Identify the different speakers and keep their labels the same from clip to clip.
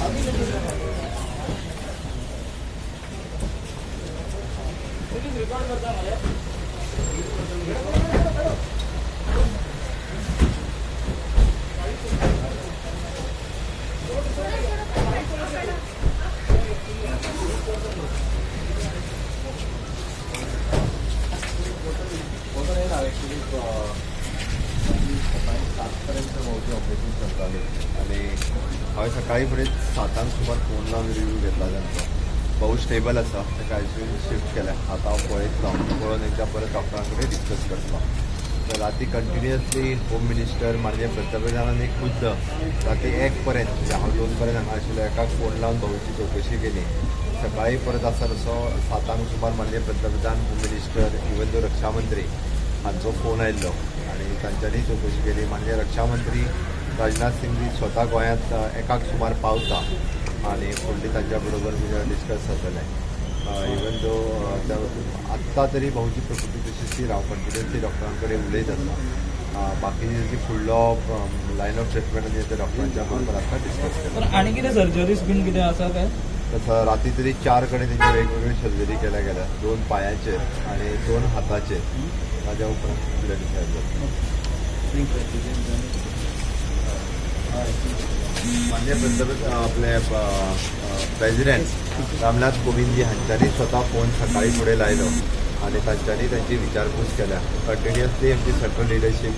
Speaker 1: Actually सकाळी 7 पर्यंत भाऊचें operation चलतालें आनी हांवें सकाळी फुडें 7 सुमार फोन लावन रिव्यू घेतला तांचो. भाऊ स्टेबल आसा, ताका आयसीयून शिफ्ट केल्या. आतां हांव पळयतलो, पळोवन एकदां परत डॉक्टरां कडेन डिस्कस करतलो. तर राती कंटिन्युअसली होम मिनिस्टर माननीय पंतप्रधानांनी खुद्द राती 1 पर्यंत, म्हणजे हांव 2 पर्यंत हांगा आशिल्लो, एकाक फोन लावन भाऊची चवकशी केली. सकाळी परत आसा तसो 7 सुमार माननीय पंतप्रधान, होम मिनिस्टर, इवन दो रक्षा मंत्री हांचो फोन आयिल्लो आनी तांच्यांनी चवकशी केली. माननीय रक्षा मंत्री राजनाथ सिंग स्वता गोंयांत 1 सुमार पावता आनी फुडली तांच्या बरोबर डिस्कस जातलें. इवन दो आत्तां तरी भाऊची प्रकृती तशी स्थिर, हांव कंटिन्युअसली डॉक्टरां कडेन उलयत आसा. बाकीची जी फुडलो लायन ऑफ ट्रिटमेंट आनी ते डॉक्टरांच्या बरोबर आतां डिस्कस केला.
Speaker 2: तर आनी कितें सर्जरीज बीन कितें आसा काय?
Speaker 1: तसं राती तरी चार कडेन तेंचे वेगवेगळे सर्जरी केल्या गेल्या, दोन पांयाचेर आनी दोन हाताचेर. ताज्या उपरांत फुडलें डिसायड जातलें. माननीय पंतप्रधान, आपले प्रेसिडेंट रामनाथ कोविंदजी हांच्यांनी स्वता फोन सकाळी फुडें लायलो आनी तांच्यांनी तांची विचारपूस केल्या. कंटिन्युअसली आमची सेंट्रल लिडरशीप,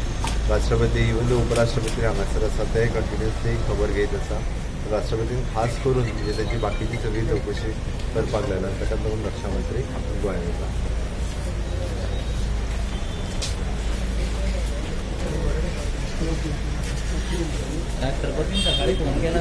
Speaker 1: राष्ट्रपती, इवन उपराष्ट्रपती हांगासर आसा, ते कंटिन्युअसली खबर घेयत आसा. राष्ट्रपतीन खास करून म्हणजे तांची बाकीची सगळी चवकशी करपाक लायला. ताका लागून रक्षा मंत्री गोंयांत येता.
Speaker 2: राष्ट्रपतीन सकाळी फोन केला.